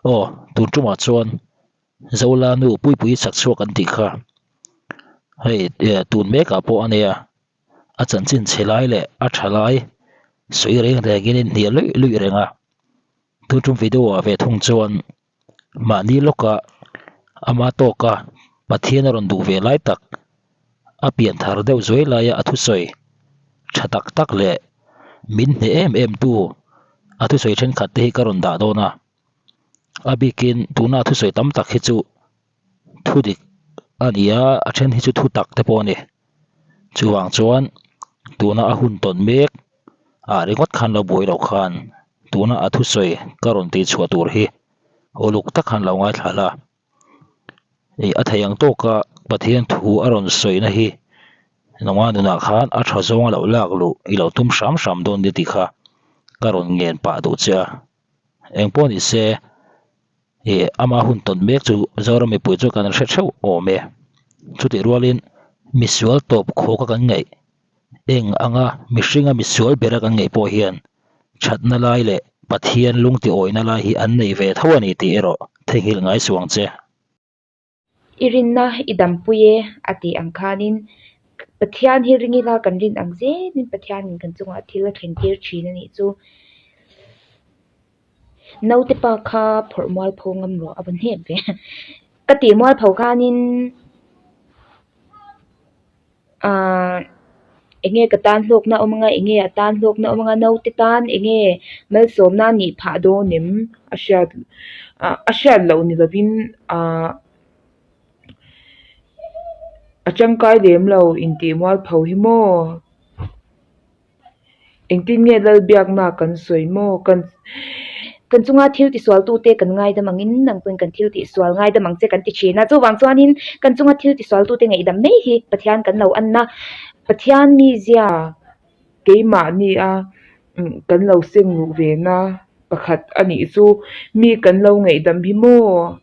Aw, tun tumah chuan Zola nu Puipuii chak chhuak an tih kha. Hei tun mekah pawh a nia, a chanchin chhe lai leh a tha lai sawi reng rengin in hnial luih luih reng a. Tun tum video ah ve thung chuan mahni lawka ama tawka Pathian a rawn duh ve lai tak a pian thar deuh zuai laia a thusawi tha tak tak leh min hneh em em tu a thusawi thenkhat te hi ka rawn dah dawn a. A bikin tuna a thusawi tam tak hi chu thu dik a ni a, a then hi chu thu tak te pawh a ni. Chuvang chuan tuna a hun tawn mek ah ringawt khan lo buai loh khan tuna a thusawi ka rawn tih chhuah tur hi uluk tak khan lo ngaithla la. Ih a thei ang tawka Pathian thu a rawn sawina hi nunga nunah khan a tha zawng a lo lak luh i lo tum hram hram dawn nia tih kha ka rawn ngen pah duh che a. Eng pawh ni se ih ama hun tawn mek chu Zoram mipui chu kan hre theuh awm e. Chutih rualin misual tawp khawka kan ngaih eng anga mihringa misual bera kan ngaih pawh hian thatna lai leh Pathian lungtiawina lai hi an nei ve tho a ni tih erawh theihnghilh ngai suh ang che. I rinna i dampui e a tih ang khanin Pathian hi ring ila kan rin ang zelin Pathianin kan chungah thil a thlen tir thin a nih chu. Naute pa kha phawrh mualpho ngam rawh a va hnep ve. Ka tih mualpho khanin Ahh eng nge ka tan hlawkna awm anga eng nge a tan hlawkna awm anga naute tan eng nge malsawmna a nih phah dawn em a hriat ah a hriat loh ni lovin ahh a tangkai lem lo intih mualpho hi maw. Engtin nge Lalbiakna kan sawi maw? Kan. Kan chunga thil tisualtute kan ngaidam angin nang pawhin kan thil tihsual ngaidam ang che kan ti thin a. Chuvang chuanin kan chunga thil tisualtute ngaihdam mai hi Pathian kan lo anna Pathian mizia. Keimahni a kan lo seng luh ve na pakhat a nih chu mi kan lo ngaihdam hi maw?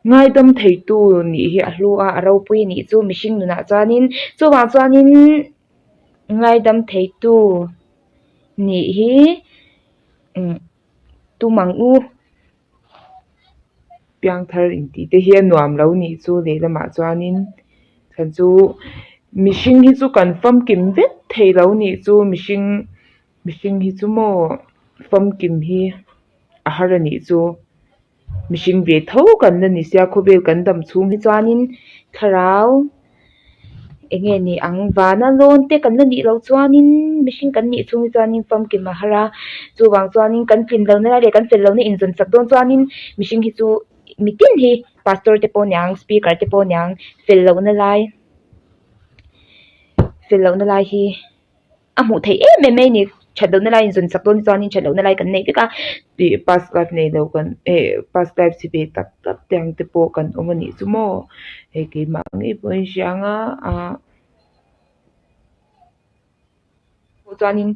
Ngaidam theitu nih hi a hlu a, a ropui nih chu mihring nunah chuanin chuvang chuanin. Ngaidam theitu nih hi tum ang u. Piangthar intih te hi a nuam lo nih chu lehlamah chuanin chhan chu mihring hi chu kan famkim vek thei lo nih chu mihring mihring hi chu maw famkim hi a har a nih chu. Mihring ve tho kan la ni sia khawvel kan dam chhung hi chuanin thlarau eng nge ni ang vana lawn te kan la nih loh chuanin mihring kan nih chhung hi chuanin famkim a har a chuvang chuanin kan tlin lohna lai leh kan fel lohna inzawn chak dawn chuanin mihring hi chu mitin hi pastor te pawh niang speaker te pawh niang fel lohna lai fel lohna lai hi. A hmuh theih em em mai a ni. That lohna laiin zawn chak dawn chuanin that lohna lai kan nei vek a. Tih past life nei lo kan eh past life chi ve tak tak te ang te pawh kan awm a nih chu maw. Hei keimah ngei pawhin hria ang a ah. Chuanin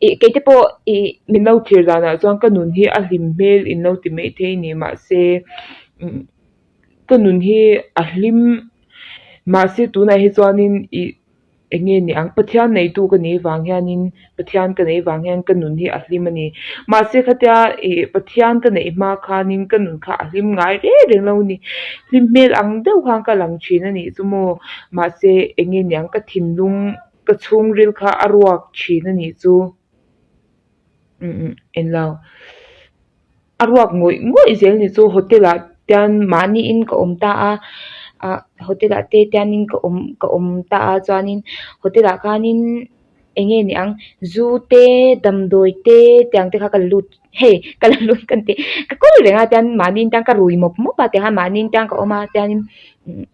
ih kei te pawh ih. Min lo thlir danah chuan ka nun hi a hlim hmel in lo ti mai thei ni mahse ka nun hi a hlim mahse tunah hi chuanin ih. Eng nge ni ang? Pathian neitu ka nih vang hianin Pathian ka neih vang hian ka nun hi a hlim a ni. Mahse khatia ih Pathian ka neih hma khanin ka nun kha a hlim ngai reng reng lo a ni. Hlim hmel ang deuh khan ka lang thin a nih chu maw. Mahse eng nge ni ang ka thinlung ka chhungril kha a ruak thin a nih chu. Umm englo a ruak ngawih ngawih zel ni chu hotel ah tian mahniin ka awm ta a ah hotel ah te tianin ka awm ka awm ta a chuanin hotel ah khanin eng nge ni ang zu te damdawi te tiang te kha ka la lut hei ka la lut ka ti ka kawl reng a tian mahniin tian ka rui mawp mawp a tiang mahniin tian ka awm a tianin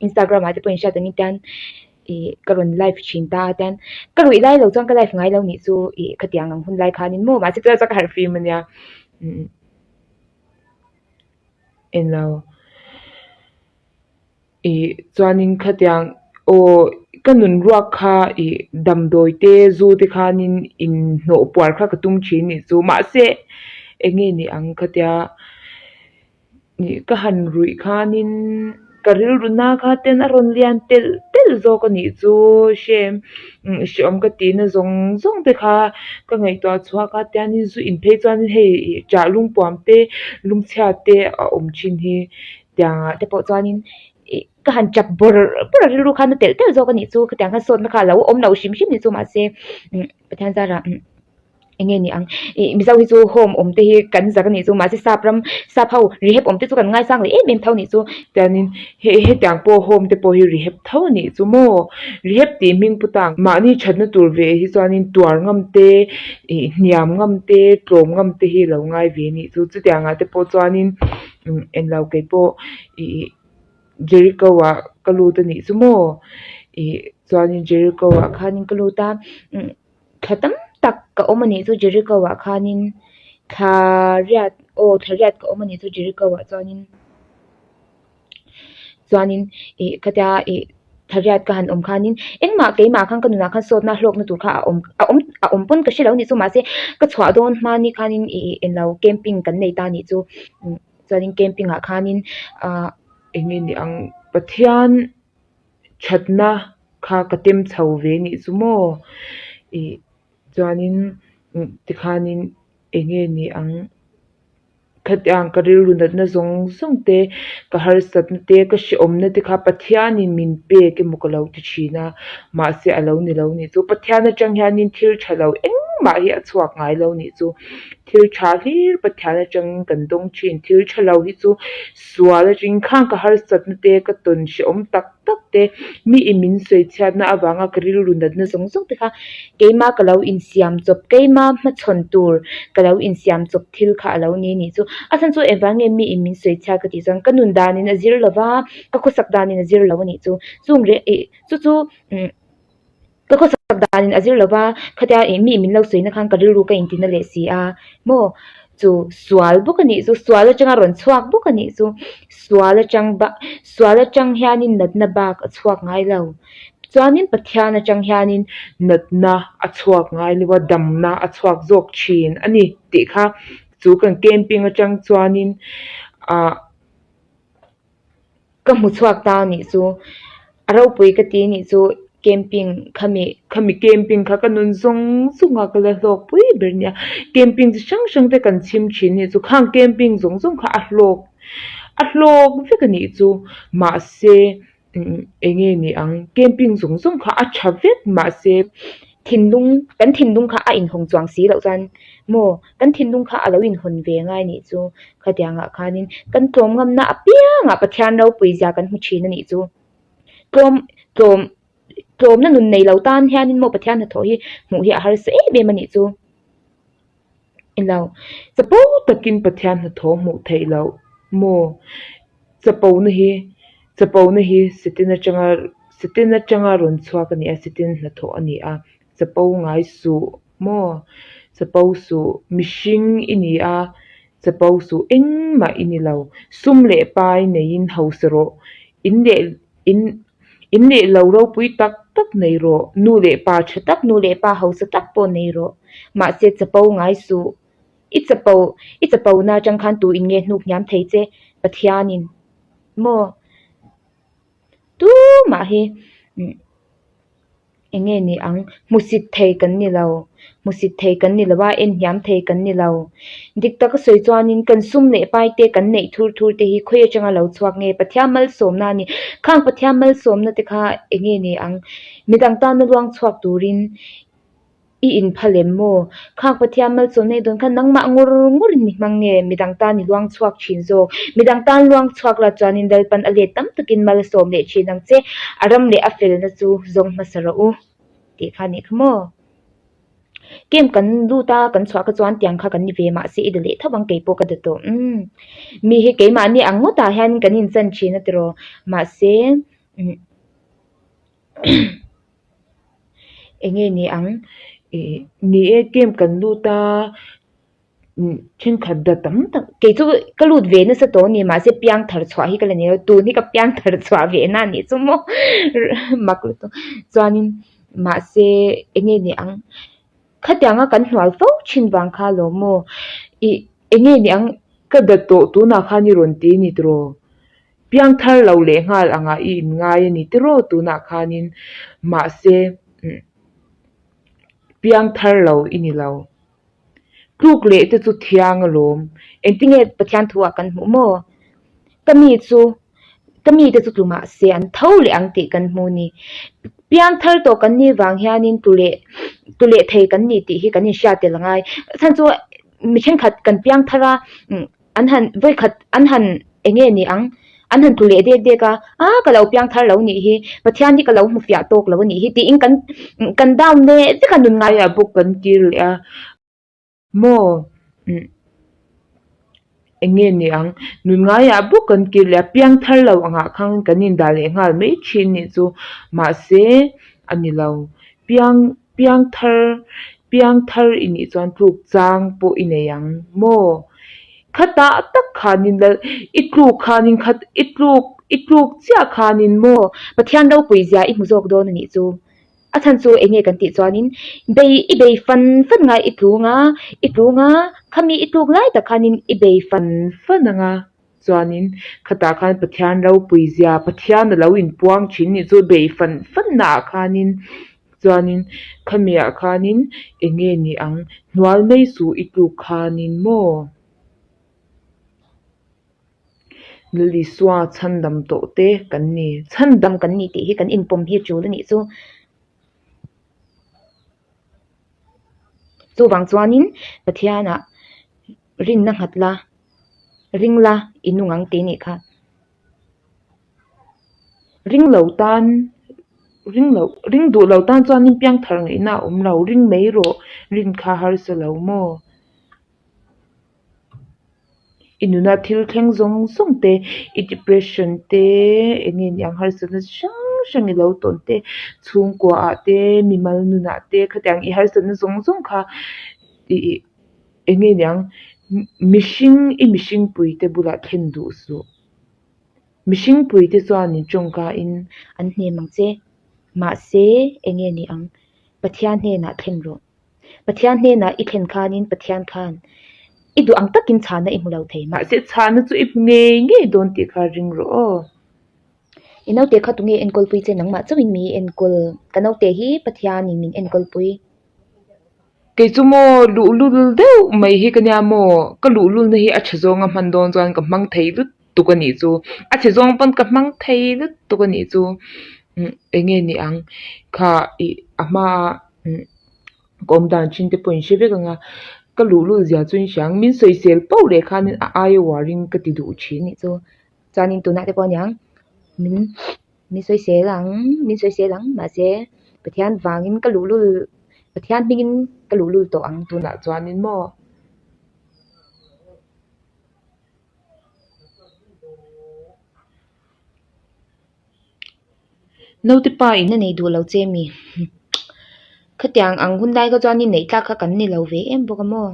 instagram ah te pawh in hriat angin tian. Ih ka rawn live thin ta a tian ka ruih lai lo chuan ka live ngai lo nih chu ih khatiang ang hun lai khanin maw mahse tunah chuan ka harh fim ania umm englo ih chuanin khatiang aw ka nun ruak kha ih damdawi te zu te khanin inhnawh puar kha ka tum thin nih chu mahse eng nge ni ang khatia. Ih ka han ruih khanin ka rilru na kha ten a rawn lian telh telh. telh zawk a nih chu hrem hreawm ka tihna zawng zawng te kha ka ngaihtuah chhuak a tiangin zu in phei chuan hei ih ṭah lungpuam te lungchhia te a awm thin hi tiangah te pawh chuanin ih ka han chap bawrh bawrh a rilru khan a telh telh zawk a nih chu khatiang khan sawtna kha a lo awm lo hrim hrim a nih chu mahse Pathian zarah eng nge ni ang ih mizo hi chu home awm te hi kan zak a nih chu mahse sap ram sap ho rehab awm te chu kan ngaisang leh em em tho a nih chu. Tianin hei hetiang pawh home te pawh hi rehab tho a nih chu maw rehab tih hming pu tang mahni thatna tur ve hi chuanin tuar ngam te ih hniam ngam te tlawm ngam te hi lo ngai ve a nih chu chutiangah te pawh chuanin englo keipawh ih Jericho ah ka lut a nih chu maw ih chuanin Jericho ah khanin ka lut a thla tam tak ka awm a nih chu Jericho ah khanin thla riat aw thla riat ka awm a nih chu Jericho ah chuanin chuanin ih khatia ih thla riat ka han awm khanin engmah keimah khan ka nunah khan sawtna hlawkna tur kha a awm a awm a awm pawn ka hre lo a nih chu mahse ka chhuah dawn hmani khanin ih englo camping kan nei ta a nih chu. Chuanin camping ah khanin ahh eng nge ni ang Pathian thatna kha ka tem chho ve nih chu maw ih chuanin tikhanin eng nge ni ang khatiang ka rilru natna zawng zawng te ka harsatna te ka hrehawmna te kha Pathianin min pek emaw ka lo ti thin a mahse a lo ni lo nih chu Pathian atang hianin thil tha lo engmah hi a chhuak ngai lo nih chu. Thil tha hlir Pathian atangin kan dawng thin. Thil tha lo hi chu sual atangin khang ka harsatna te, ka tawn hrehawm tak tak te, mi in min sawi chhiatna avanga ka rilru natna zawng zawng te kha keima ka lo insiam chawp, keima hmachhawn tur ka lo insiam chawp thil kha a lo ni nih chu. A chhan chu engvang nge mi in min sawi chhiat ka tih chuan ka nun danin a zir lo va, ka khawsak danin a zir lo a nih chu. Chung reh ih chu chu umm. Ka khawsak danin a zir lova, khatia ih mi min lo sawi na khan ka rilru ka inti na leh si a, maw chu sual bawk a nih chu, sual atanga rawn chhuak bawk a nih chu, sual atang bak sual atang hianin natna bak a chhuak ngai lo, chuanin Pathian atang hianin natna a chhuak ngai lo a, damna a chhuak zawk thin a ni tih kha chu kan camping atang chuanin ah. Ka hmu chhuak ta a nih chu, a ropui ka ti nih chu camping khami. Khami camping kha ka nun zawng zawng a ka la hlawk pui ber nia, camping chi hrang hrang te kan chhim thin nih chu khang camping zawng zawng kha a hlawk a hlawk vek a nih chu mahse eng nge ni ang camping zawng zawng kha a tha vek mahse. Thinlung kan thinlung kha a inhawng chuang si loh chuan maw kan thinlung kha a lo inhawn ve ngai nih chu khatiangah khanin kan tlawm ngamna apiangah Pathian ropui zia kan hmu thin a nih chu. Tlawm tlawm tlawmna nun nei lo tan hianin maw Pathian hnathawh hi hmuh hi a harsa em em a nih chu. Ilo. Chapo takin Pathian hnathawh hmuh theih loh maw? Chapona hi chapona hi Satan atanga Satan atanga rawn chhuak a ni a, Satan hnathawh a ni a, chapo ngai suh maw? Chapo suh mihring i ni a, chapo suh engmah i ni lo. Sum leh pai neiin hausa rawh, in leh in in leh lo ropui tak tak nei rawh, nu leh pa tha tak nu leh pa hausa tak pawh nei rawh, mahse chapo ngai suh. I chapo i chapo na atang khan tu in nge hnuk hniam thei che Pathianin maw tumah hi eng nge ni ang hmusit thei kan ni lo hmusit thei kan ni lo a en hniam thei kan ni lo dik taka sawi chuanin kan sum leh pai te kan neih thur thur te hi khawi atanga lo chhuak nge Pathian malsawmna a ni khang Pathian malsawmna te kha eng nge ni ang midang tana luang chhuak turin. I inpha lem maw? Khak Pathian malsawm nei dawn khan nangmah ngawr ngawr in mi hmang nge? Midang tan i luang chhuak thin zawk. Midang tan luang chhuak la chuanin Lalpan a let tam takin mal a sawm leh thin ang che. A ram leh a felna chu zawng hmasa rawh u tih kha nih kha maw? Camp kan lut a, kan chhuah kha chuan tiang kha kan ni ve mahse i da leh tho ang keipawh ka da tawh. Umm mi hi keimahni ang ngawtah hian kan inchan thin a tiraw? Mahse umm. Eng nge ni ang? Ih ni e camp kan lut a thenkhat da tam tak. Kei chu ka lut ve nasa tawh a ni mahse piang thar chhuah hi ka la ni lo tun hi ka piang thar chhuah ve na anih chu maw mak lutuk chuanin mahse eng nge ni ang khatianga kan hnual fo thin vang kha lo maw ih eng nge ni ang ka da tawh tunah khan i rawn ti a ni tiraw. Piangthar lo leh nghal angah i inngai a ni tiraw tunah khanin mahse piangthar lo i ni lo. Tluk leh te chu thiang alawm. Engtinge Pathian thu ah kan hmuh maw? Ka mi chu ka mi te chu tlu mah se an tho leh ang tih kan hmu ni. Piangthar tawh kan nih vang hianin tlu leh tlu leh thei kan ni tih hi kan inhriat tel angai. Chhan chu mi thenkhat kan piangthar a an han vawikhat an han eng nge ni ang an han tlu leh dek dek a a ka lo piang thar lo nih hi Pathian hi ka lo hmu fiah tawk lo a nih hi tiin kan kan down leh vek a nun ngai ah bawk kan kir leh a maw umm eng nge ni ang nun ngai ah bawk kan kir leh a piang thar lo angah khan kan indah leh nghal mai thin nih chu mahse a ni lo piang Piang thar, piang thar i nih chuan tluk chang pawh i nei ang maw? Khatah tak khanin lal, i tluk khanin khat, i tluk, i tluk chiah khanin maw? Pathian ropui zia i hmu zawk dawn a nih chu. A chhan chu eng nge kan tih chuanin bei, i bei fan fan ngai i tlung a, i tlung a, khami i tluk lai tak khanin i bei fan fan ang a. Chuanin khatah khan Pathian ropui zia, Pathian a lo inpuang thin nih chu bei fan fan naah khanin chuanin khamiah khanin eng nge ni ang hnual mai suh i tluk khanin maw? Lal Isua chhandam tawh te kan ni. Chhandam kan ni tih hi kan inpawm hi tul a nih chu. Chuvang chuanin Pathianah rinna nghat la. Ring la i nung ang tih nih kha. Ring lo tan, ring lo, ring duh lo tan chuanin piangthar ngaihna a awm lo, ring mai rawh, rin kha harsa lo maw? I nuna thil thleng zawng zawng te, i depression te, eng nge niang harsatna chi hrang hrang i lo tawn te, chhungkua ah te, mimal nunah te khatiang i harsatna zawng zawng kha ih Eng nge niang, mihring i mihring puite bulah thlen duh suh. Mihring puite chuan in tawngka in. An hnem ang che. Mahse, eng nge ni ang, Pathian hnenah thlen rawh. Pathian hnenah i thlen khanin Pathian khan i duh ang takin chhana i hmu lo thei. Mahse, chhana chu i hmu ngei ngei dawn tih kha ring rawh aw. I naute kha tunge enkawlpui che nangmah chauhin mi i enkawl. Ka naute hi Pathianin min enkawlpui. Kei chu maw luhlul deuh mai hi ka nia maw ka luhlulna hi a tha zawnga hman dawn chuan ka hmang thei lutuk a nih chu a chhe zawng pawn ka hmang thei lutuk a nih chu eng nge ni ang kha ih a hma ka awm dan thin te pawh in hre vek ang a ka luhlul zia chu in hria ang min sawisel pauh leh khanin a aia uar in ka ti duh thin. Nih chu chuanin tunah te pawh a niang min. Min sawisel ang, min sawisel ang, mahse Pathian vangin ka luhlul, Pathian hmingin ka luhlul tawh ang. Tunah chuanin maw? Naute pa in a nei duh lo che mi? Khatiang ang hun lai kha chuanin neih tlak kha kan ni lo ve em bawk a maw?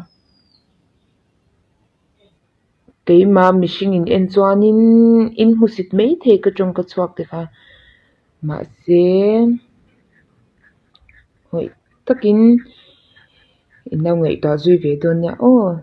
Keimah mihring in en chuanin in hmusit mai thei ka tawng ka chhuak te kha mahse hawih takin in lo ngaihtuah zui ve dawn nia aw.